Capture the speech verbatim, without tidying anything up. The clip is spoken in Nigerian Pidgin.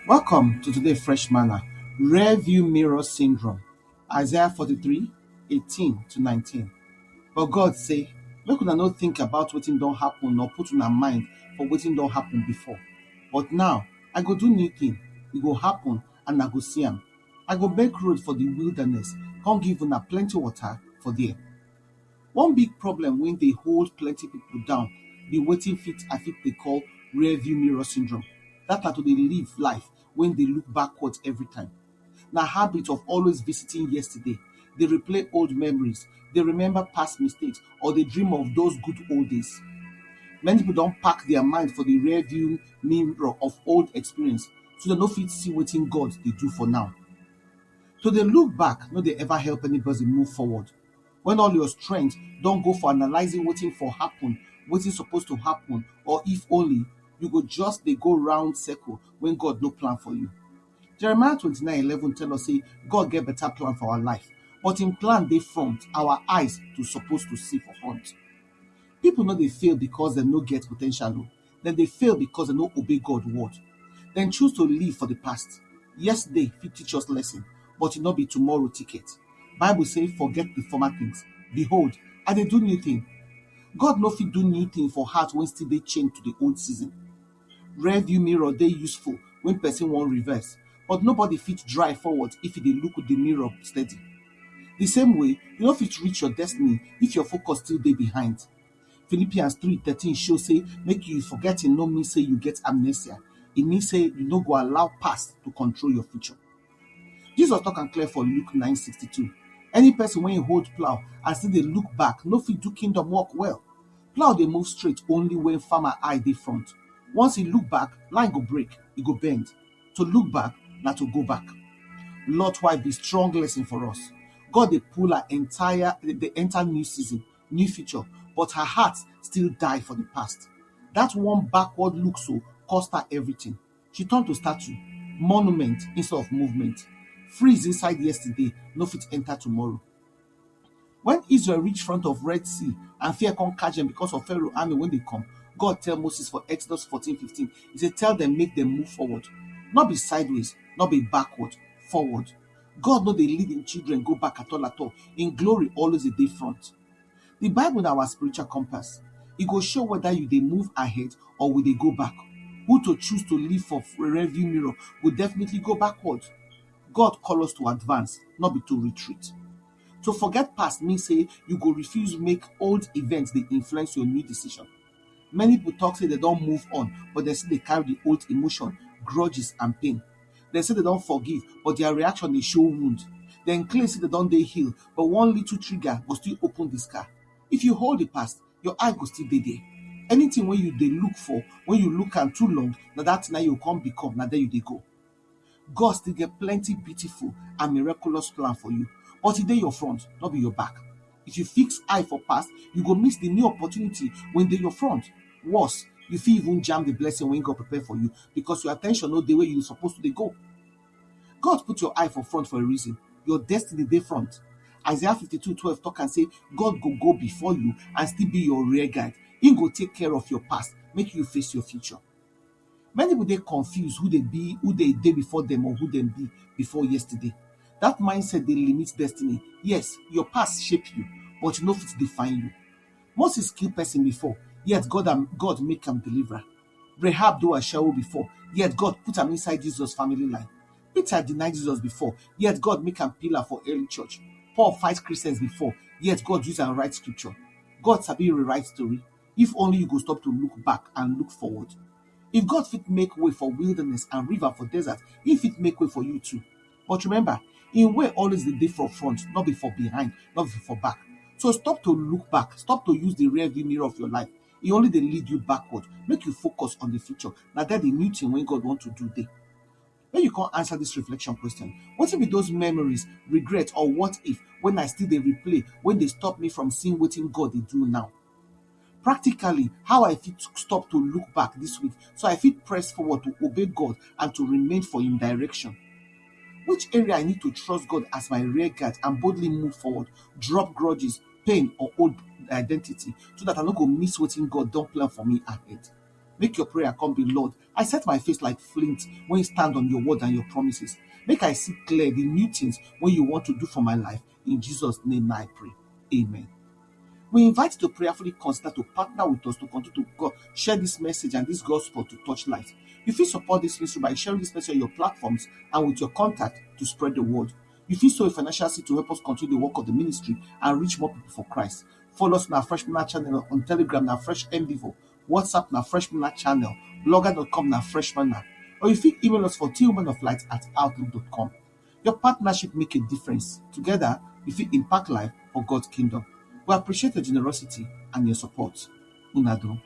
Welcome to today Fresh Manna, Rear View Mirror Syndrome, Isaiah forty-three, eighteen to nineteen. But God say, make una no think about wetin don happen nor put una mind for wetin don happen before. But now, I go do new thing, e go happen and I go see am. I go make road for the wilderness, come give una plenty water for there. One big problem wey dey hold plenty people down be wetin fit I fit dey call rear view mirror syndrome. That na to dey live life wey dey look backward every time. Na habit of always visiting yesterday, dey replay old memories, dey remember past mistakes, or dey dream of those good old days. Many people don pack their mind for the rear view mirror of old experience, so dem no fit see wetin God dey do for now. To dey look back no dey ever help anybody move forward. When all your strength don go for analyzing wetin for happen, wetin suppose to happen, or if only, you go just dey go round circle when God no plan for you. Jeremiah twenty-nine eleven tell us say God get better plan for our life, but im plan dey front, our eyes to suppose to see for front. People no dey fail because dem no get potential o. Dem dey fail because dem no obey God word. Dem choose to live for the past. Yesterday fit teach us lesson, but e no be tomorrow ticket. Bible say, forget the former things. Behold, I dey do new thing. God no fit do new thing for heart wey still dey chained to the old season. Rear view mirror dey useful when person wan reverse, but nobody fit drive forward if e dey look the mirror steady. The same way, you no fit reach your destiny if your focus still dey behind. Philippians three thirteen show say make you forgetting no mean say you get amnesia. E mean say you no go allow past to control your future. Jesus talk am clear for Luke nine sixty-two. Any person wey hold plow and still dey look back no fit do kingdom work well. Plow dey move straight only when farmer eye dey front. Once e look back, line go break, e go bend. To look back na to go back. Lot wife be strong lesson for us. God dey pull her entire, dey enter new season, new future, but her heart still die for the past. That one backward look so cost her everything. She turn to statue, monument instead of movement. Freeze inside yesterday no fit enter tomorrow. When Israel reach front of Red Sea and fear come catch them because of Pharaoh army wey dey come, God tell Moses for Exodus fourteen fifteen, he say, tell them make them move forward. Not be sideways, not be backward, forward. God no dey lead im children go back at all at all. Im glory always dey dey front. The Bible na our spiritual compass. E go show whether you dey move ahead or we dey go back. Who to choose to live for rearview mirror go definitely go backward. God call us to advance, not be to retreat. To forget past mean say you go refuse make old events dey influence your new decision. Many people talk say they don move on, but they still dey carry the old emotion, grudges and pain. They say they don forgive, but their reaction dey show wound. Dem claim say they don dey heal, but one little trigger go still open the scar. If you hold the past, your eye go still dey there. Anything wey you dey look for, when you look am too long, na that thing na you come become, na there you dey go. God still get plenty beautiful and miraculous plan for you, but e dey your front, no be your back. If you fix eye for past, you go miss the new opportunity wey dey your front. Worse, you fit even jam the blessing wey God prepare for you because your attention no dey where you suppose to dey go. God put your eye for front for a reason. Your destiny dey front. Isaiah fifty-two twelve talk am say God go go before you and still be your rear guard. He go take care of your past, make you face your future. Many people dey confused who they be, who they dey before them, or who them be before yesterday. That mindset dey limit destiny. Yes, your past shape you, but you no fit define you. Moses kill person before, yet God am, God make am deliverer. Rahab do ashawo before, yet God put am inside Jesus family line. Peter deny Jesus before, yet God make am pillar for early church. Paul fight Christians before, yet God use am write scripture. God sabi rewrite story. If only you go stop to look back and look forward. If God fit make way for wilderness and river for desert, he fit make way for you too. But remember, in way always dey dey for front, not be for behind, not be for back. So stop to look back, stop to use the rear view mirror of your life. E only dey lead you backward. Make you focus on the future. Na that the new thing wey God want to do dey. When you come answer this reflection question, wetin be those memories, regret, or what if when I still dey replay, when they stop me from seeing wetin God dey do now? Practically, how I fit stop to look back this week so I fit press forward to obey God and to remain for Him direction? Which area I need to trust God as my rear guard and boldly move forward, drop grudges, pain, or old identity so that I no go miss wetin God don plan for me ahead? Make your prayer come be, Lord, I set my face like flint when you stand on your word and your promises. Make I see clear the new things when you want to do for my life. In Jesus' name I pray. Amen. We invite you to prayerfully consider to partner with us to continue to go share this message and this gospel to touch lives. You fit support this ministry by sharing this message on your platforms and with your contact to spread the word. You fit sow a financial seed to help us continue the work of the ministry and reach more people for Christ. Follow us on our Fresh Manna channel on Telegram, na Fresh M Vivo. WhatsApp, na Fresh Manna channel. Blogger dot com, na Fresh Manna. Or you fit email us for tillmanoflight at outlook dot com. Your partnership make a difference. Together, we fit impact life for God's kingdom. We appreciate your generosity and your support. Una do.